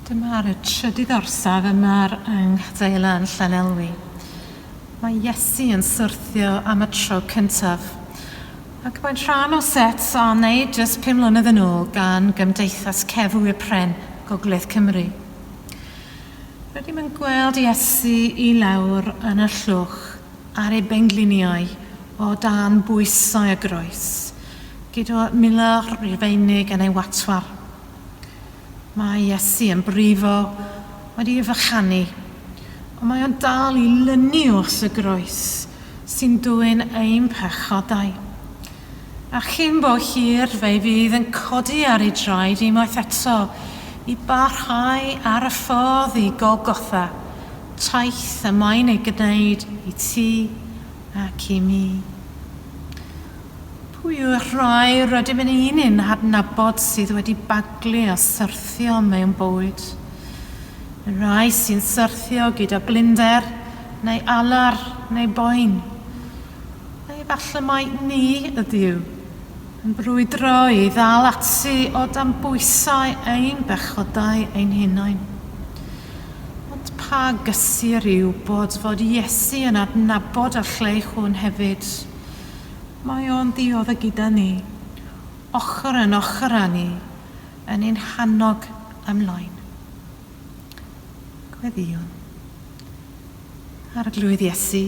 Dyma'r trydydd orsaf yma yng Nghadeirlan Llanelwy. Mae Iesu yn syrthio am y tro cyntaf, ac mae'n rhan o set a wneud jyst 5 mlynedd yn ôl gan Gymdeithas Cefnwyr Pren Gogledd Cymru. Rydym yn gweld Iesu i lawr yn y llwch ar ei bengliniau o dan bwysau y groes, gyda milwr Rufeinig yn ei watwar. Mae Iesu yn brifo wedi ei fychanu, ond mae o'n dal i lynu wrth y groes sy'n dwyn ein pechodau. A chyn bo hir fe fydd yn codi ar ei draed unwaith eto i barhau ar y ffordd i Golgotha, taith y mae'n ei gwneud i ti ac i mi. Pwy yw'r rhai rydym yn un ein hadnabod sydd wedi baglu a syrthio mewn bywyd? Y rhai sy'n syrthio gyda blinder, neu alar, neu boen? Neu efallai mai ni ydyw, yn brwydro i ddal ati o dan bwysau ein bechodau ein hunain. Ond pa gysur yw bod fod Iesu yn adnabod y lle hwn hefyd? Mae o'n ddiodde gyda ni, ochr yn ochr â ni, yn ein hannog ymlaen. Gweddïwn. Arglwydd Iesu,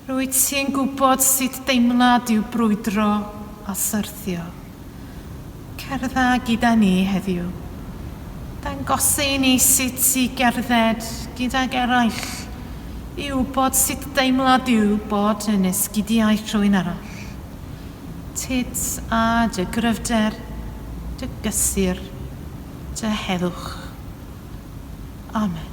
rwyt ti'n gwybod sut deimlad yw brwydro a syrthio. Cerdda gyda ni heddiw. Dangosa i ni sut i gerdded gydag eraill, i wybod sut deimlad yw bod yn esgidiau rhywun arall. Tyd a dy gryfder, dy gysur, dy heddwch. Amen.